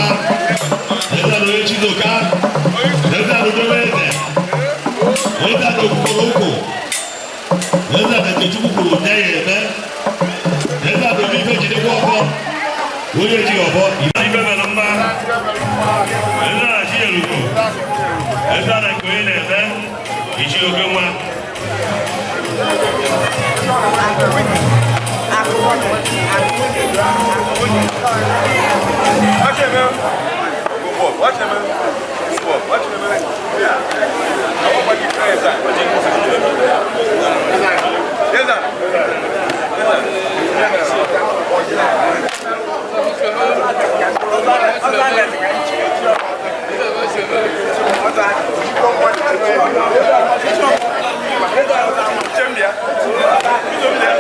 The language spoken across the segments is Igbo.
Mma. Eze na onye Chizoka. Eze na Udobe Eze. Eze na Okwukoro Ukwu. Eze na Nkechukwu kwuru nye ya eme. Eze na Obi Ife jidekwa ọkọ. Onye ji ọbọ. Ife mere mma. Eze na Chinyelugo. Eze na nke onye na-eme. Ichi oke nwa.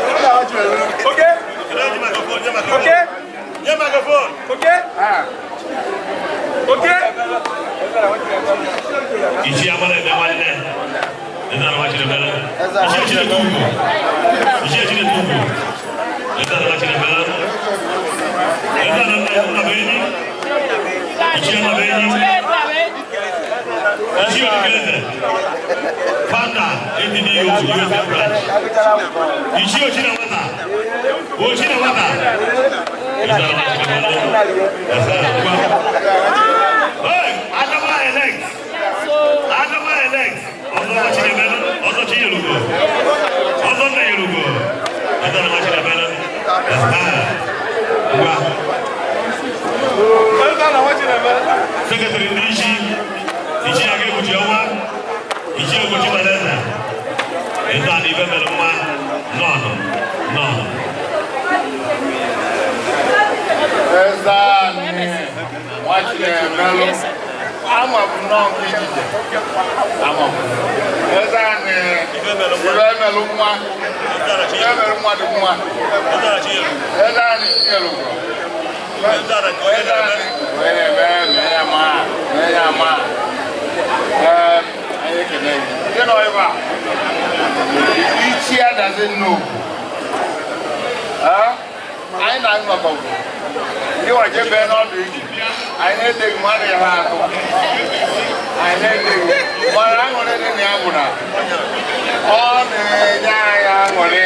Okay? Okay? Nye microphone. Okay? Okay? Ichi amara eme nwanne. Eze na nwa Chinemere. Ichi echile ugwu. Ichi echile ugwu. Eze na nwa Chinemere. Eze na nna bụ enyi. Ichi nna bụ enyi. Ichi Okeke. Founder ATDU USA branch. Ichi Ochi na nwata. Ochi na nwata. Eze na nwa Chinemere. Eze na ngwa. Hey, Adama elect. Adama elect. Ọzọ nwa Chinemere. Ọzọ Chinyelugo. Ọzọ nna Yelugo. Eze na nwa Chinemere. Eze. Ngwa. Secretary ndị isi. Ichi aka ekpuchi ọnwa. Ichi Ogochi Maleze. Eze ana ife mere mma. Nọọnụ. Nọọnụ. Eze anyị nwa Chinemelụ, ama m nnọọ nke ijije ama m eze anyị Ife mere mma. Ife melụ nwa. Eze na Ife Chinyelugo. melụ nwa dị nwa. Eze na Chinyelugo. Eze anyị Chinyelugo. Eze na nke onye Eze na-eme. anyị onye na-eme mee ya ma mee ya ma. Ee, anyị ekene gị ndị nọ ebe a. Ichi adazi nnukwu. Ee, anyị na-anọkọ ndị waje bee n'ọdụ iji anyị na-edeghị mmadụ ya ha atụ anyị na-edeghị, mana aṅụrị dị na ya bụ na ọ na-enye anyị aṅụrị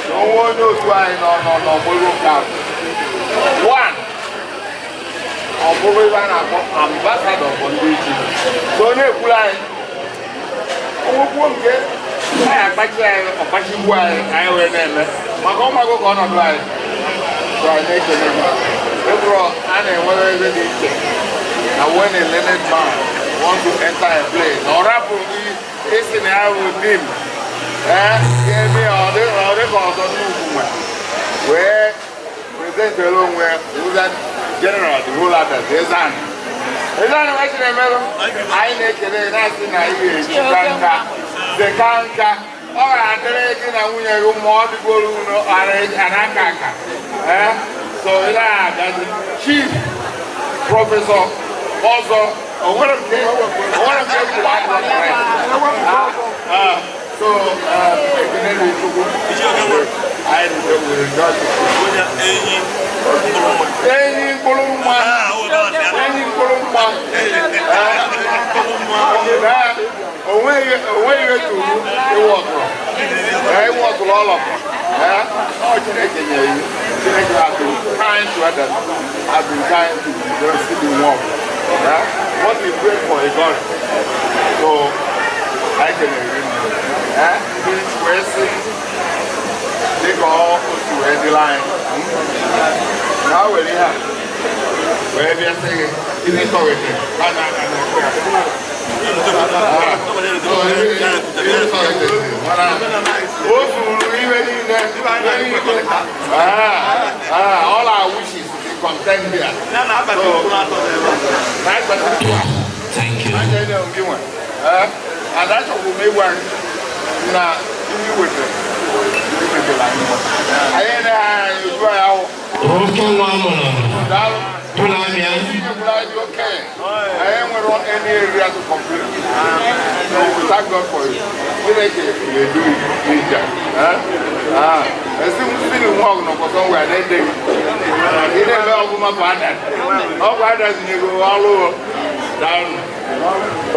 na onwe onye otu anyị nọ nọ n'ọgbọrọ nke ahụ. One, ọ bụrụ ebe a na-akpọ ambassador bụ ndị ichi, so onye ekwuru anyị onwekwuo nke anyị akpachi anyị ọkpachigbu anyị, anyị wee na-eme maka ọmago ka ọnọdụ anyị. So anyị na-ekele gị. Ebụrụ a na-enwere ebe dị iche na when a learned man want to enter a place, ọ rapụ isi na ya bụ dim ee ga-eme ya ọ dị ka ọzọ nnukwu nwe wee present onwe ya wụza general, the whole others. Eze anyị, eze anyị nwa Chinemelụ, anyị na-ekele gị, na-asị na ị ga-ejikwa nka zeka nka, ọ ga-adịrị gị na nwunye gị ma ọ dịgoro unu anaka aka. Ee, so ị na-abịazi chief professor ọzọ, onwere nke kwuru adịrọ. So ekele dị Chukwu. Ichi oke nwa. Anyị dị rejoice. Onye enyi mkpụrụ mma. Enyi mkpụrụ mma. Ah, o balance ya. Enyi mkpụrụ mma. Onweghị onweghị turu iwu ọtụrụ iwu ọtụrụ ọlọpụ. Ọ Chineke nyere iwu. Chineke has been kind to others, has been kind to the city world. What we pray for, he got it. So anyị kelere gị. Ndị wee sị dịka o si wee dịla anyị na o were ihe a wee bịa sị gị ihe sọghịtị a na na ihe sọghịtị, mana o zuru ihe niile, ihe niile. All our wishes be content here. So, Thank you. Anya gị nwe. And achọkwụ m ịgwa gị na ihe wetara iwetara anyị anyị na anyị otu anyị ahụ. Oke nwa amụrụ. Daalụ. Tụrụ abịa. Ihe anyị okenye anyị nwere any area to complain. So we thank God for you. Chineke ga-edu ije. Esi m siri nwa ọgụ nọkwa somewhere na-edeghị. Ị na-eme ọfụma ka Adazi. Ọkwa Adazi nyego ọrụ daalụ.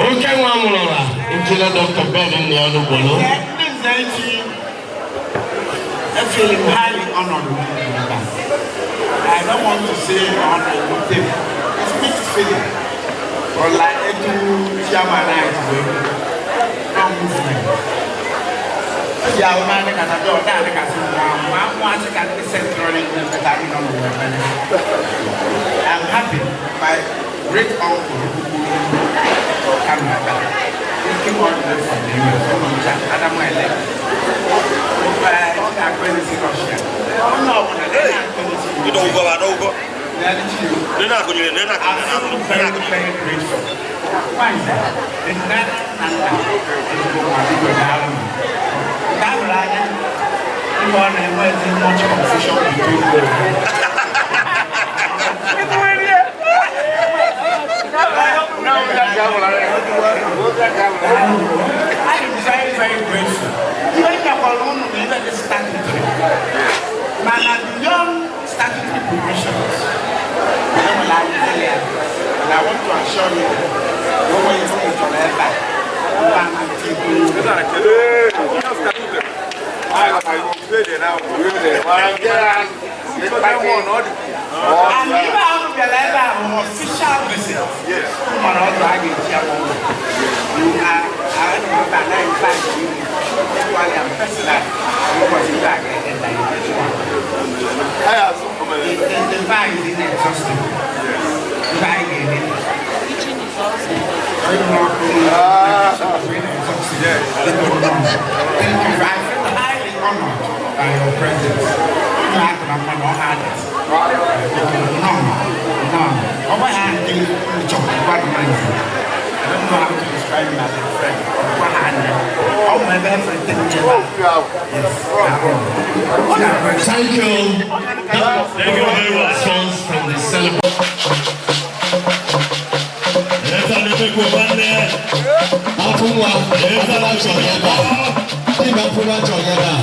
Oke nwa mụrụla, Injinia Dr. Ben Nnianugbolu. Ndị nze echi, I feel highly honored. I don't want to say honored, but it's mixed feeling. But like etu chairman I no movement. Eji ahụ naanị ka tabi ọ naanị ka sị nwa nwa nwa asị ka ndị central ndị nọ n'ụwa ebe. I'm happy my great uncle Canada. He came all the way from the US. Adamu Ele. I feel very, very grateful. Why is that? The nana nana is going to much confusion between them. I am very, very grateful. Even if I even the statutory. Man, beyond statutory provisions, and I want to assure you that no one is going to ever. And even an official visit. Yes. You are, I remember I invite you. I'm personal. The vibe is inexhaustible. Thank you. I feel highly honored by your presence. I don't know how to describe him as a friend. Yes. Thank you. Thank you very much. Songs from the celebration. Afunwa, Afunwa Chogeba.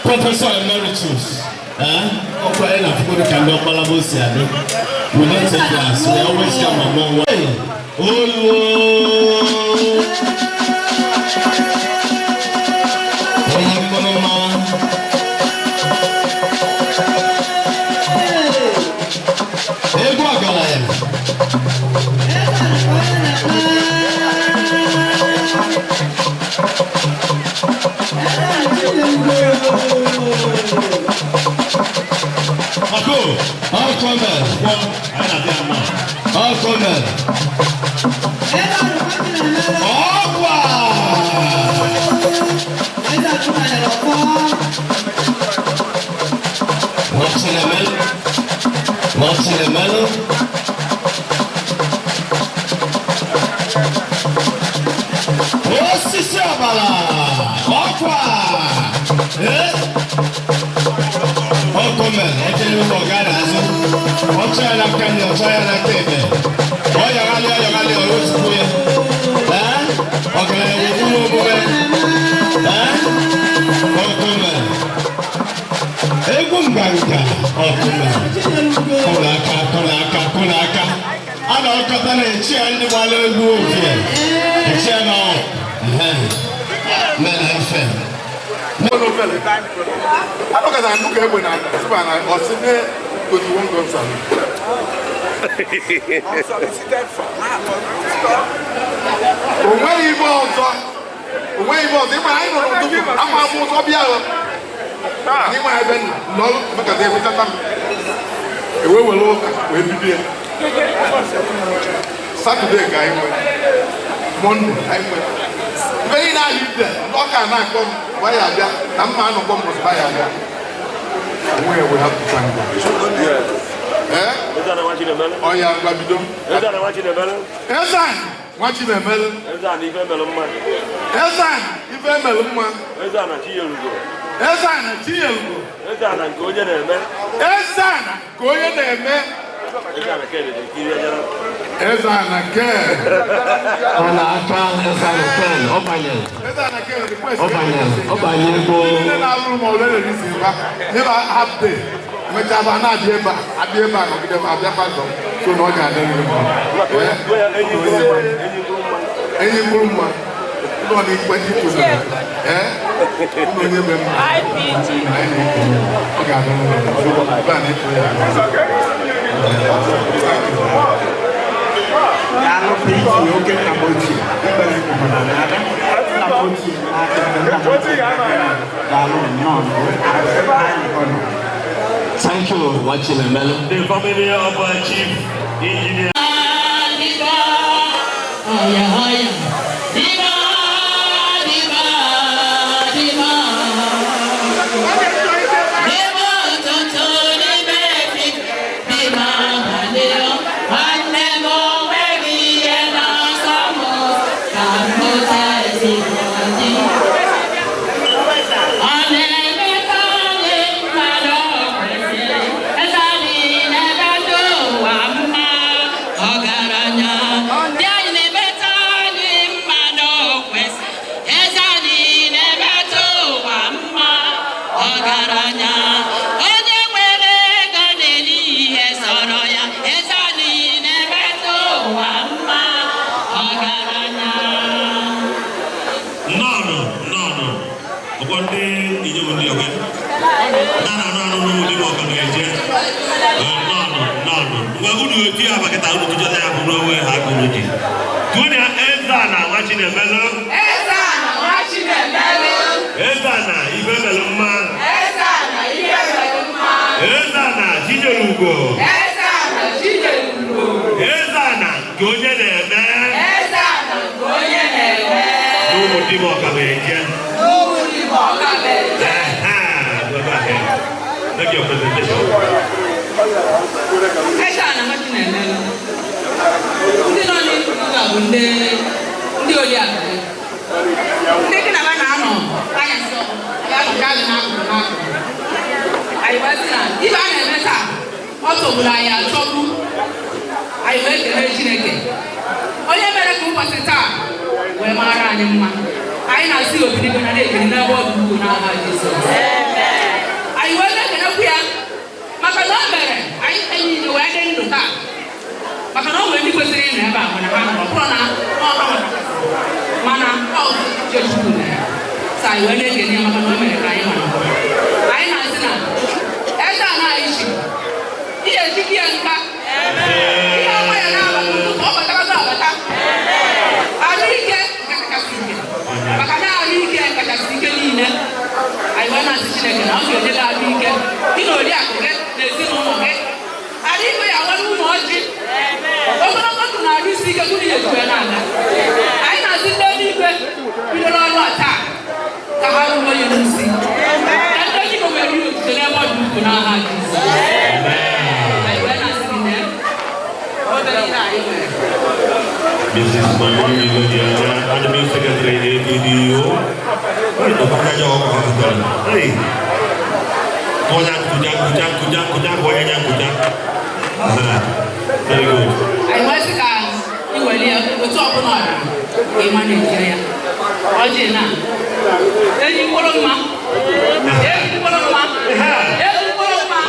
Professor Emeritus, we don't take class, we always come among one. Ichie ndị gbara egwu ofie. Ichie nọ. Men FM. Anọkọta nnukwu egbe na sịba na ọsị ne 21 guns salute. Unsolicited for. Stop. O nweghị ibe ọzọ, o nweghị ibe ọzọ. Ịmara anyị nọ n'ụtụtụ ama ama ụzọ bịa ahụ n'ịma ebe nọ mekata ewetata m ewe were ụka wee bido ya. Saturday ka anyị nwere, Monday anyị nwere mgbe niile anyị ide ndị ọka na-akpọ m mgbe anyị abịa na mma anọkpọ m mgbe anyị abịa onwe ya. We have to thank God. Ee, ọya ngwa bido. Eze nwa Chinemelu. Eze ife emelụ mma. Eze ana Chinyelugo. Eze ana nke onye na-eme. Eze ana ke. Ọ na-aka Eze ana Ken, ọ banyere. Eze ana ke request. Ọ banyere, ọ banyere ego. Ndị na-alụrụ m ọrụ erisi ba nyeba half day, emechaa ba na-abịa ebe a, abịa ebe a, nọgide m abịa pasọ so na ọ ga-adịrị mma. Enyi mkpụrụ mma ụlọ na ikpe ịtụrụ ee ụlọ onye me mma anyị na-ekele, ọ ga-adịrị mma ebe a na-ekele ya. Daalụ PG, oke nna m ochie, ikpere mkpụrụ na ada. Nna m ochie, nna m ochie. Daalụ nnọọ, anyị ọnụ. Thank you, nwa Chinemelu. The family of Chief Engineer. Aya, aya. Diba, diba, diba. Diba ụtụtụ n'ime efi, diba abalị o. Nwanne m o nweghị ihe na-asọ m ka m hụta ezigbo di. Ọ na-emeta anyị mmadụ kwesịrị, eze anyị na-emeta ụwa mma, ọgaranya. Ndị anyị na-emeta anyị mmadụ kwesịrị, eze anyị na-emeta ụwa mma, ọgaranya. Onye nwere ego na-eri ihe sọrọ ya, eze anyị na-emeta ụwa mma, ọgaranya. Nnọọnụ, nnọọnụ. Ọkwọ ndị inyom ndị ọga. Ndị a na-anụ anụ n'ụmụ dị ọka na-eje. Nnọọnụ, nnọọnụ. Mgbe unu eti ya bakịta unu tụjọta ya bụrụ onwe ha ka unu ji. Tụọ ya eze a na nwa Chinemelu. Eze a na nwa Chinemelu. Eze a na ife melụ mma. Eze a na ihe mere mma. Eze a na Chinyelugo. Eze a na Chinyelugo. Eze a na nke onye na-eme. Eze a na nke onye na-eme. N'ụmụ di m ọka na-eje. N'ụmụ di m ọka na-eje. Aha, go ahead. Make your presentation. Eze a na nwa Chinemelu. Ndị nọ n'ihu a bụ ndị oriakụ gị. Ndị gị na ha na-anọ anyasị ya nọcha gị n'akụkụ n'akụkụ. Anyị wee sị na ibe a na-eme taa, ọ tọgburu anyị achọgbu. Anyị wee kelee Chineke. Onye mere ka ụbọchị taa wee mara anyị mma. Anyị na-asị obidigwe na na-ekele n'ebe ọ dị ukwuu n'aha Jizọs. Anyị wee na-ekelekwu ya maka na o mere anyị niile wee dị ndụ taa. Maka na o nwere ndị kwesịrị ịnọ ebe a mana ha nọrọ, ọ bụrụ na ọ ha nwere mana ọ Chukwu mere. Sọ anyị wee na-ekele ya maka na o mere ka anyị mara. Anyị na-asị na eze a na-anyị chi ihe ejike ya nka ihe ọma ya na-abata ụtụtụ ọ batarago abata arụ ike kachasị ike maka na arụ ike kachasị ike niile. Anyị wee na-asị Chineke na ọ ga-enye gị arụ ike gị na oriakụ gị na ezinụlọ gị, arụ ike ya nwere ụmụ ọjị ogologo ndụ na arụ isi ike gụrụ ya ejikwa na-aga. Anyị na-asị ndị eluigwe bidoro ọrụ a taa ka ha ruo ya n'isi, ka ndị eluigwe were ihe otuto n'ebe ọ dị ukwuu n'aha Jizọs. Anyị wee na-asị gị na obere ihe anyị nwere. Mrs. Manu Igodiana, Admin Secretary ATDU. Hey, Hey. Kuja, kuja, kuja, kuja, kuja, kuja, kuja. Very good. Anyị wee sị ka ị were ya otu ọbụla ọ dara ka ị ma na-ejire ya ọjị na enyi mkpụrụ mma, enyi mkpụrụ mma, enyi mkpụrụ mma,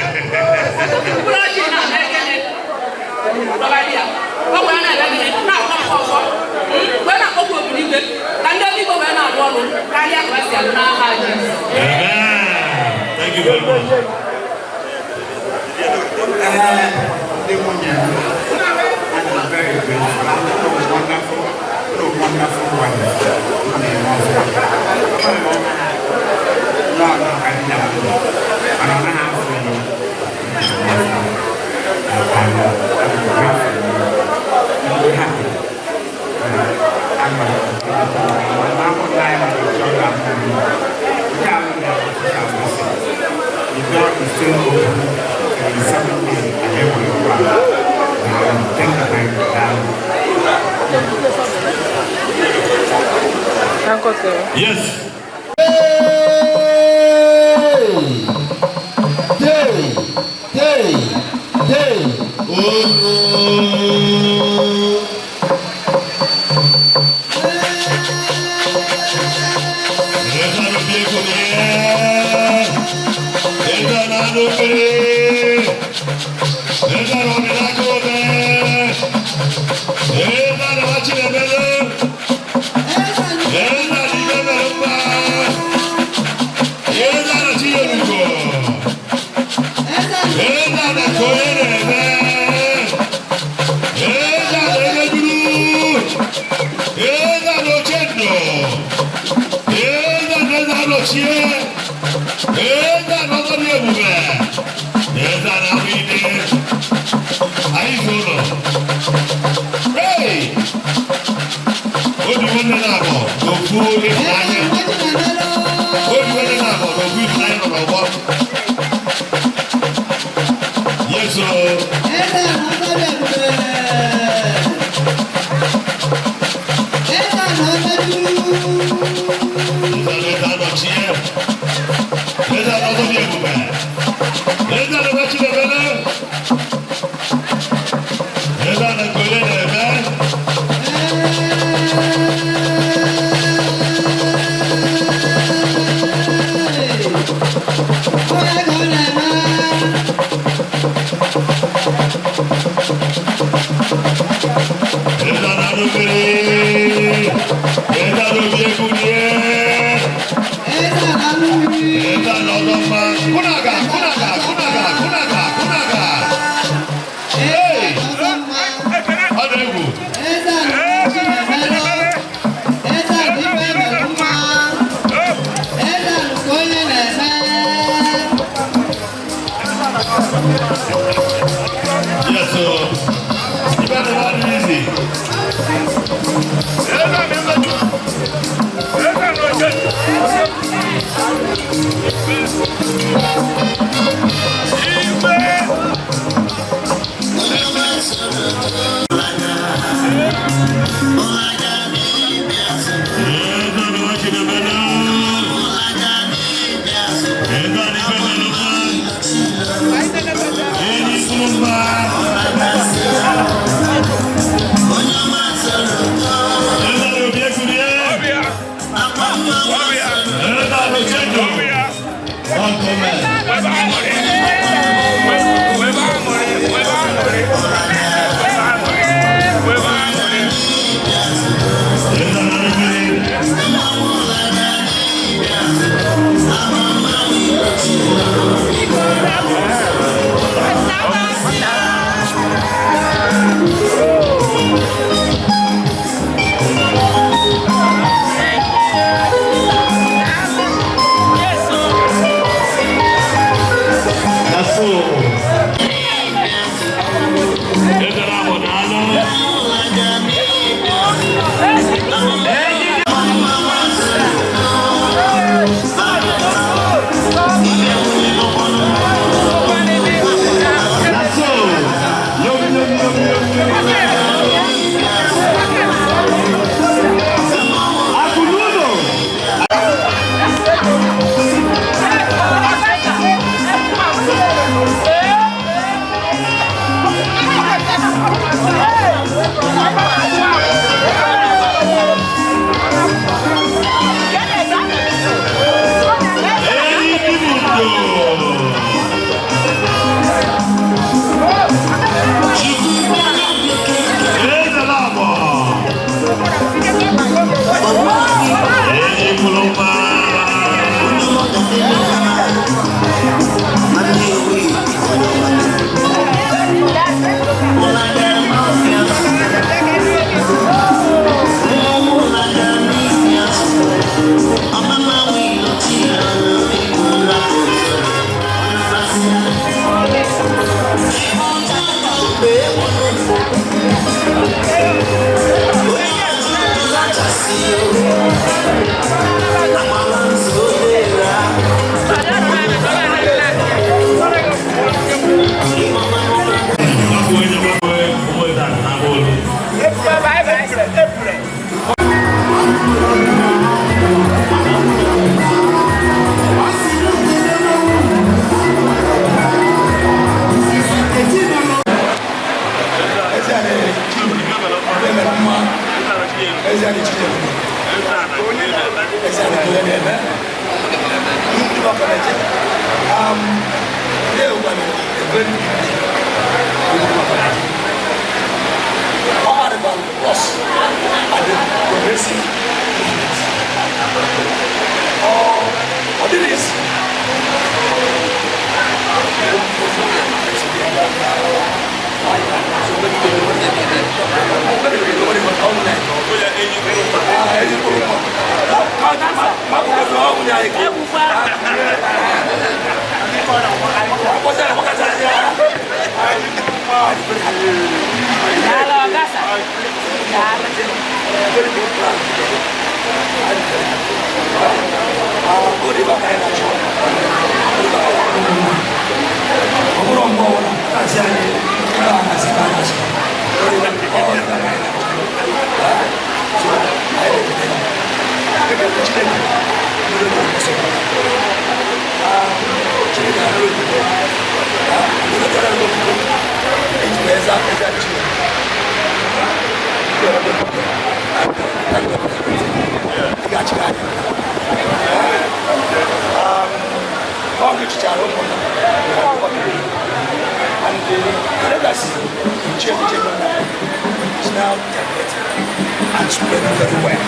mkpụrụ ọjị na na-ekele dọbara ya. Ọ wee na-eme gịnị na-akpọkwa ọzọ wee na-akpọkwa obodo igwe ka ndị eluigwe wee na-arụ ọrụ karịa ka ha si alụ n'aha Jizọs. Amen. Thank you very much. Ndị nwunye m, I'm very grateful. I'm a wonderful, a wonderful wife. Na-eme ọfụma. No, no, ka di na nwunye. Mana ọ naghị afụ ya. I'm grateful. I'm happy. I'm The door is still open. There is 7 days and every one. Thank you very much. Yes. Day, day, day, oh. Eze na obi ego Eze na anụ mmiri. Eze na ọdịnaka ome. Eze na Chinemere. Eze na ibe mere mma. Eze na Chinyelugo. Eze na ka onye na-eme. Eze na ebe duru. Eze na ochendo. Eze na eze anọchie. Eze na ọzọ dị ebube. Eze na ahụ ide. Anyị so ụlọ. Hey! Obi nwanne na-abọ n'ofu ịhụnanya. Obi nwanne na-abọ n'ofu ịhụnanya nọ n'ọgbọ. Yes, o. Eze na ọzọ dị ebube. Eze na ọzọ duru. Eze na eze anọchie. Eze na ọzọ dị ebube. Eze na ebe Chinemere. Eze na nke onye na-eme. Onye ka ọ na-eme? Eze na anụ mmiri. Eze na obi ekwunie. Eze na anụ mmiri. Eze na ọzọ mma. Kụnaga, kụnaga, kụnaga, kụnaga, kụnaga. Hey! Ọzọ mma. Ọ dị egwu. Eze na Chinemere. Eze na ife mere mma. Eze na nke onye na-eme. Yes, so you better not be easy. Eze na Chinemere. Eze na ife mere mma. Enyi kwuru mma. Eze na obi ekwunie. Eze na ochendo. Welcome. Eze anyị Chineke, eze anyị ka onye na-eme ndị ọkọleje. Today we are a very big day with the ọkọleje. Ọ adịkwa us at the progressive movement. Ọ dịrị isi. And the legacy is now targeted and spread very well.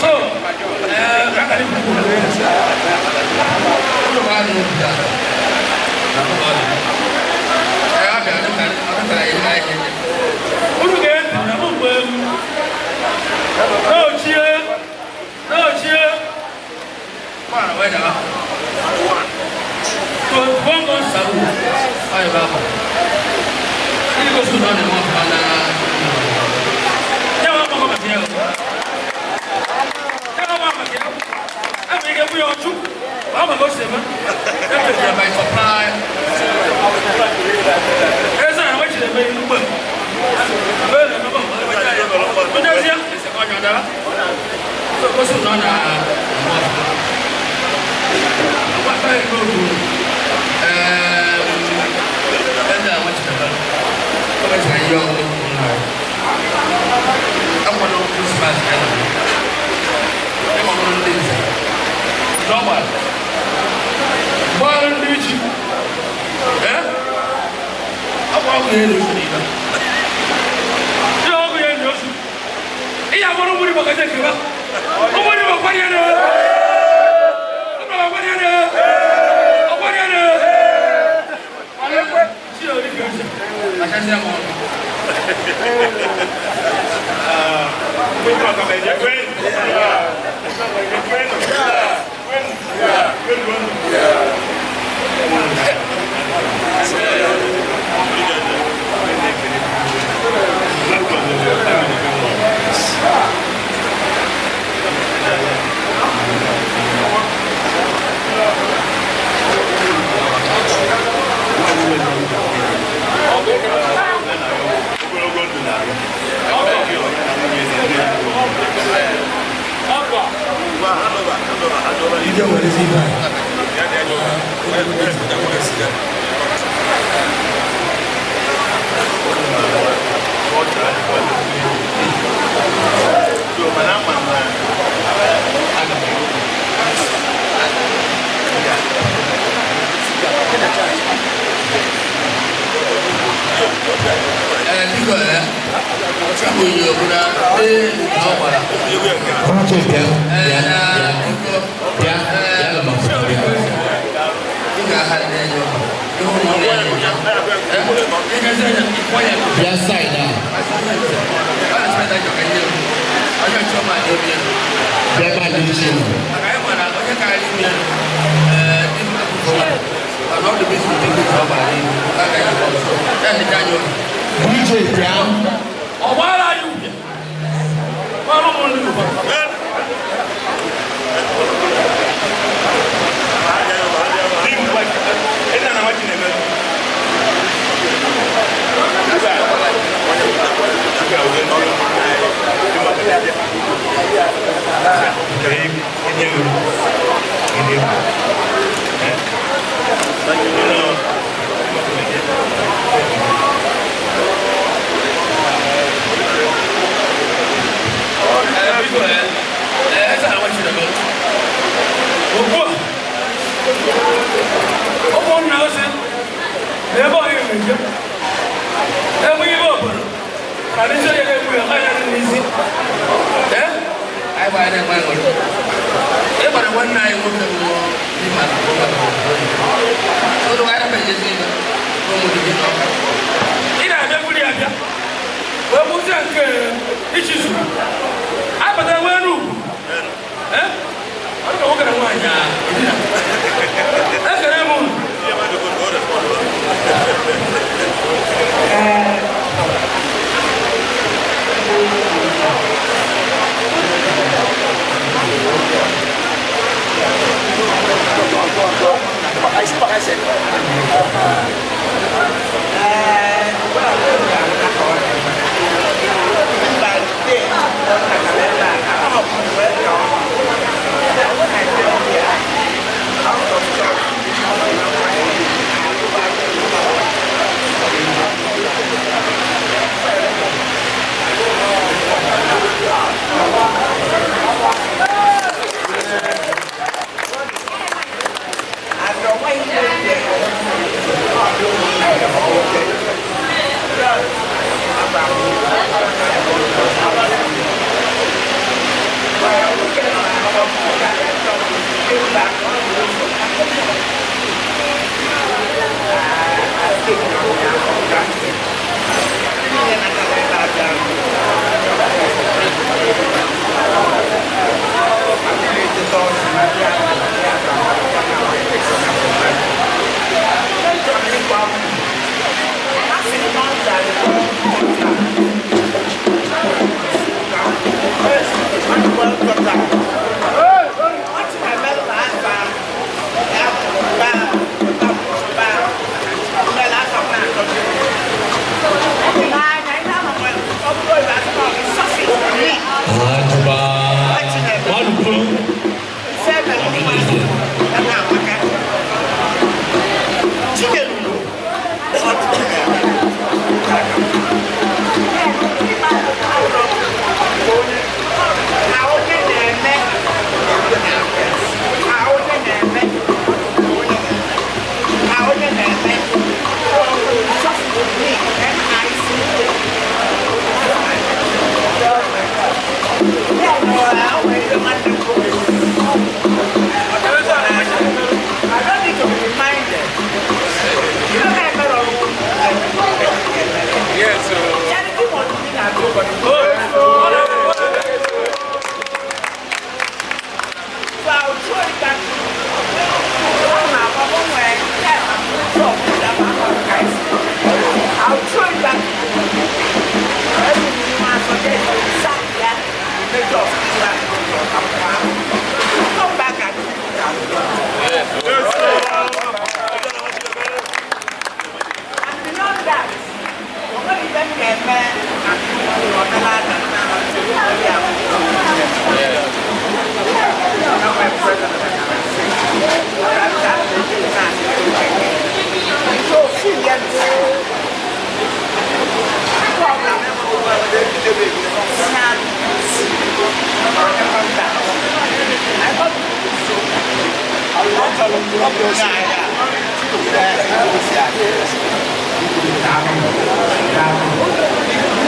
So, What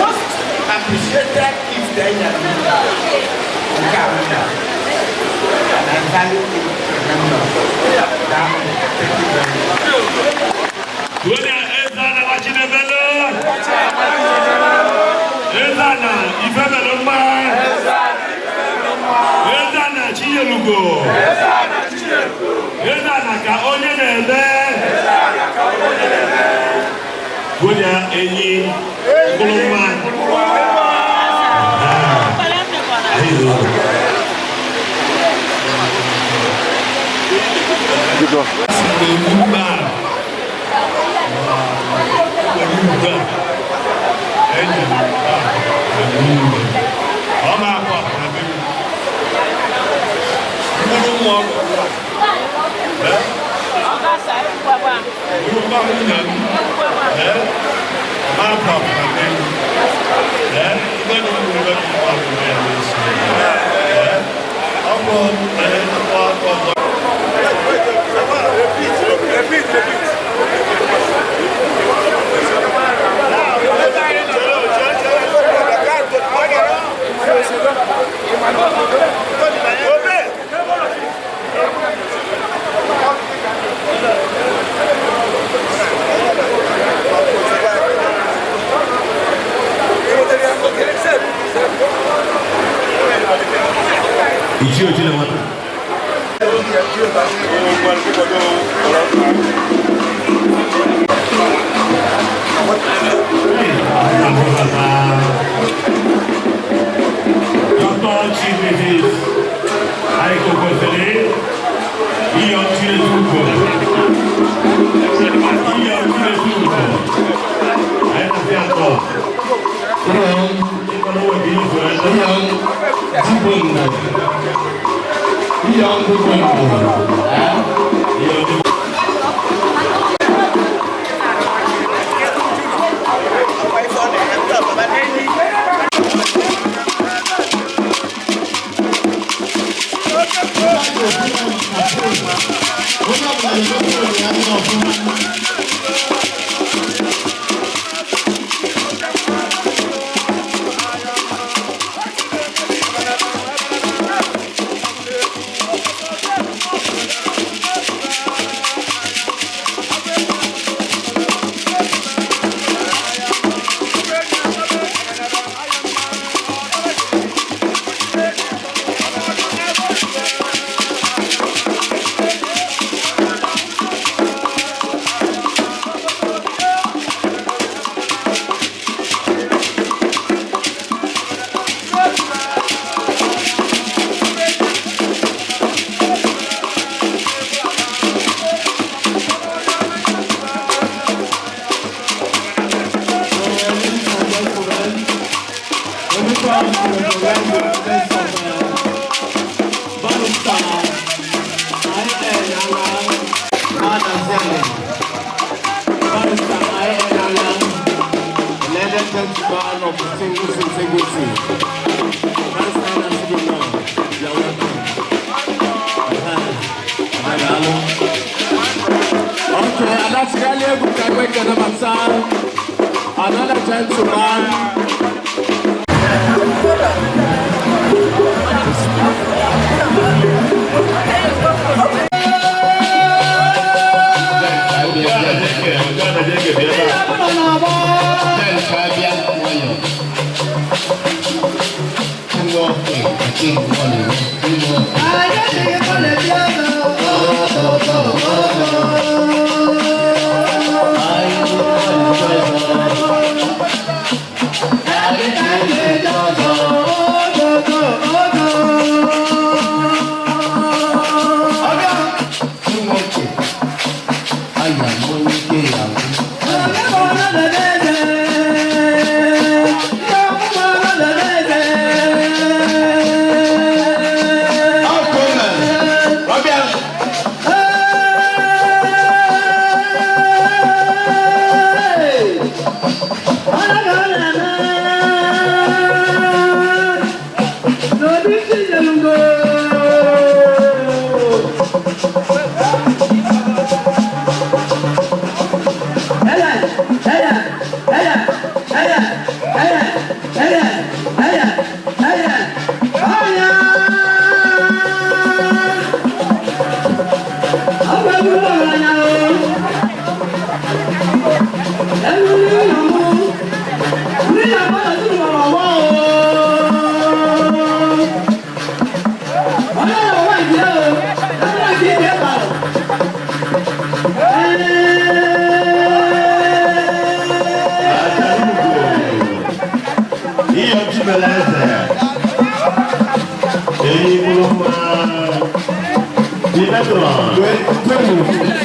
Most appreciated if they are and I value it tremendously. Thank you very much. Ezana ifemelu mma. Ezana Chinyelugo. Ezana ka onye na-eme. Gonya enyi mkpụrụ mma. Repeat, repeat. Ichie Ochi na nwata. Dr. Chief Mrs. Aiko Kosele, Iyo Chinetuko. Iyo Chinetuko. Ayo si atọ. Another gentleman.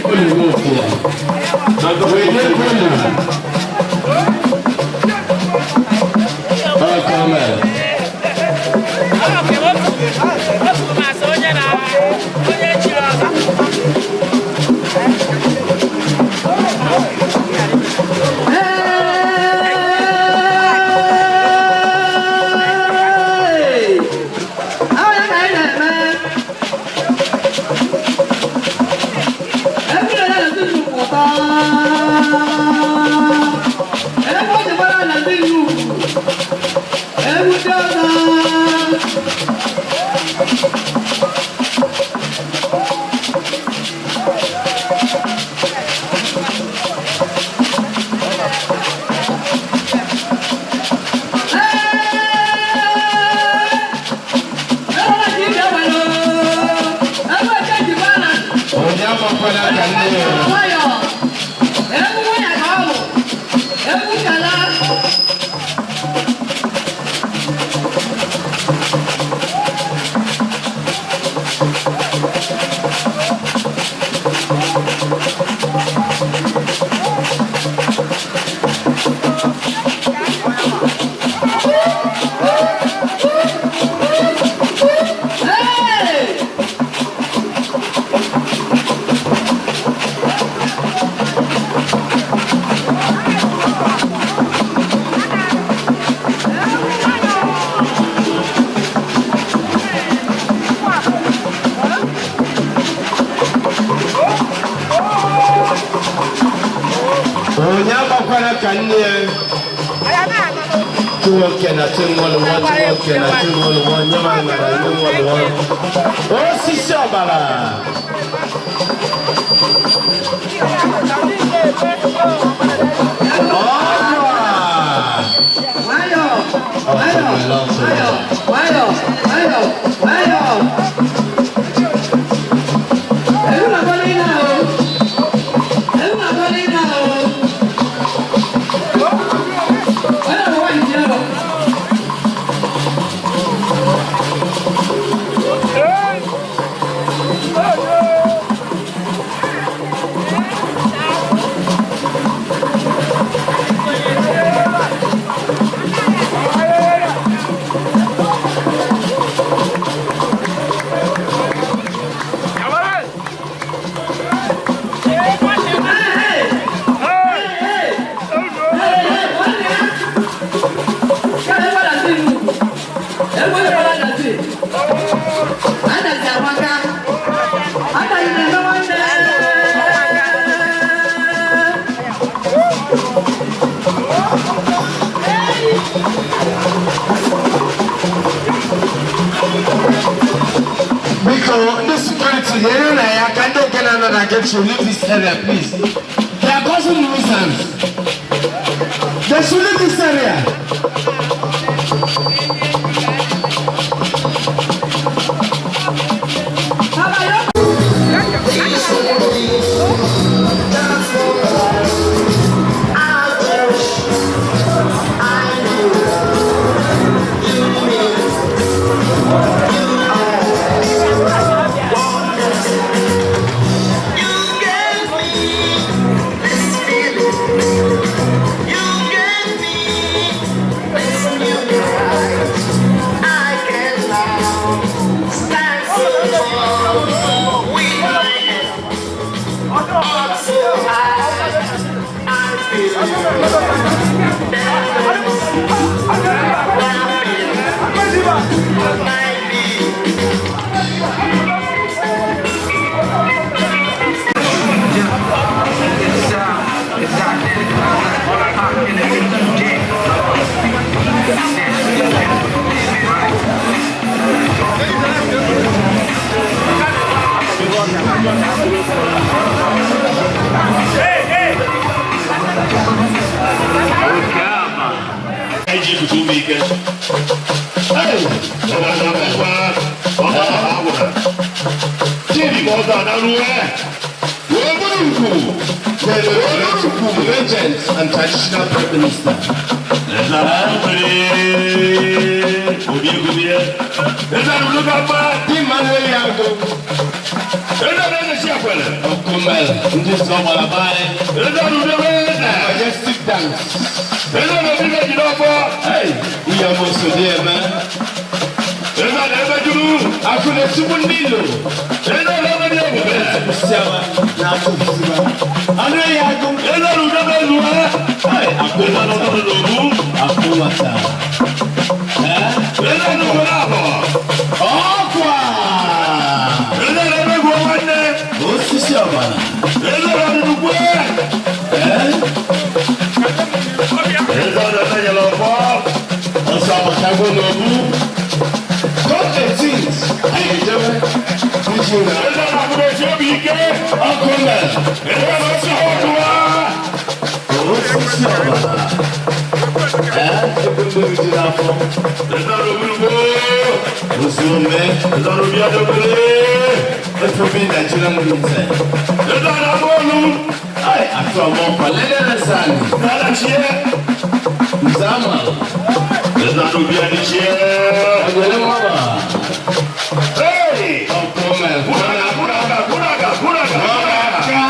Kwenu nwoke. Wele kwenu. Ọ kamel. Onye amakwala ka nne ya. Onye amakwala ka nne ya. Chinwoke na chinwolụwọ, chinwoke na chinwolụwọ, nye m aṅara nye nwolụwọ. Osisi ọbara. Ọgwụ a. Nwayọ, nwayọ, nwayọ, nwayọ. Biko, ndị security nyere na ya aka ndị nke na-anọ na gate should leave this area, please. They are causing nuisance. They should leave this area. Iji ikuku ume ike. Ogurukwu, the Ogurukwu regent and traditional prime minister. Obi egwubie. Eze arụrụ ka mma. Di mmanụ eyi agụ. Eze na-eze akwele. Okumel, ndị sọ gbara be anyị. Eze arụrụ ebe eze. Majestic dance. Eze na-ebi jiri ọfọ. Hey, ihe ọma so dị eme. Eze na-ebe juru. Akụ na-etigbu ndị ilo. Eze na-ebe dị ebube. Siaba na-atụ siba. Anụ eyi agụ. Eze arụrụ ebe ezuwe. Hey, akụ Eze nwata. arụrụ n'ogbu. Akụ nwata. Eh? Eze arụrụ n'abọ. Ọkwa! Eze na-ebe gụọ nwanne. Osisi ọbara. Eze arụrụ kwe. Eh? Eze na-ebe nyere ọfọ. Ọsọ abatago n'obu. Come 18th, anyị ejewe. Iji na Eze na-abụrụ esi obi ike. ọkụ mere. Eze na-esi ọdụwa. Osisi ọbara. Eh? Ebe mmiri dị n'afọ. Eze arụrụ Ozuome. Eze arụrụ adobere. FOB Nigerian Limited. Eze na-abụ olu. Ai, atụ ọmọ ọkwa lelele sani. Nalachie. Nzama. Eze arụrụ adịchie. Ọgbẹ̀lẹ̀ nwaba. Hey! Ọkụ mere. Kuraga, kuraga, kuraga, kuraga. Aka.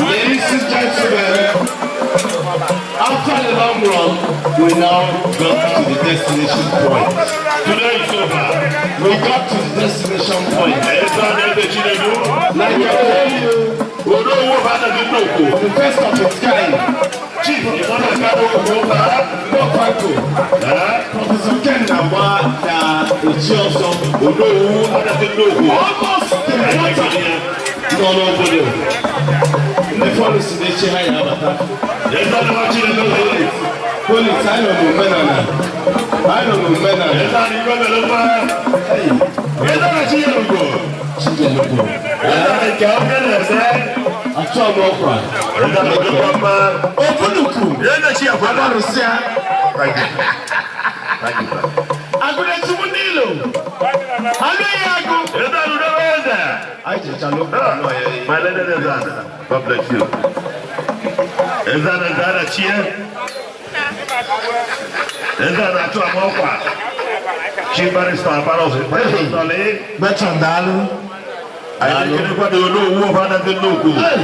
Ladies and gentlemen, after the long run, we now got to the destination point. Today is over. We got to the destination point. Eze na-eze Chinedu. Like I tell you, Olówó bá dàbí lóko. the first of its kind, Chief Ìmọ̀nà Kánò Òkú bá. Bob Franco, Professor Ken Nagba na Echi Ọsọ, Olówó bá dàbí lóko. Almost the quarter nọ n'obodo. Ndị fọdụ si n'echi ha ya abata. Eze na Chinedu. Police, anyị nọ n'omenala. Anyị nọ n'omenala. Eze na Igwe mere mma. Hey, Eze na Chinyelugo. Chinyelugo. Eze na nke onye na-eme. Atụ ọmụ ọkwa. Eze na Odogwu mma. Ofunuku. Eze chi akwala. Agbarụsịa. Thank you. Thank you, sir. Agụna-etigbu ndị ilo. Anụ eyi agụ. Eze na Udobe eze. Anyị jechala okwu anọ ya. My lady Eze, God bless you. Eze na Eze na chie. Eze na atụ ama ọkwa. Chief Barrister Barros. Barrister Lee. Bertrand, daalụ. Anyị na-ekelekwa na Olówó bá dàbí lóko. Hey,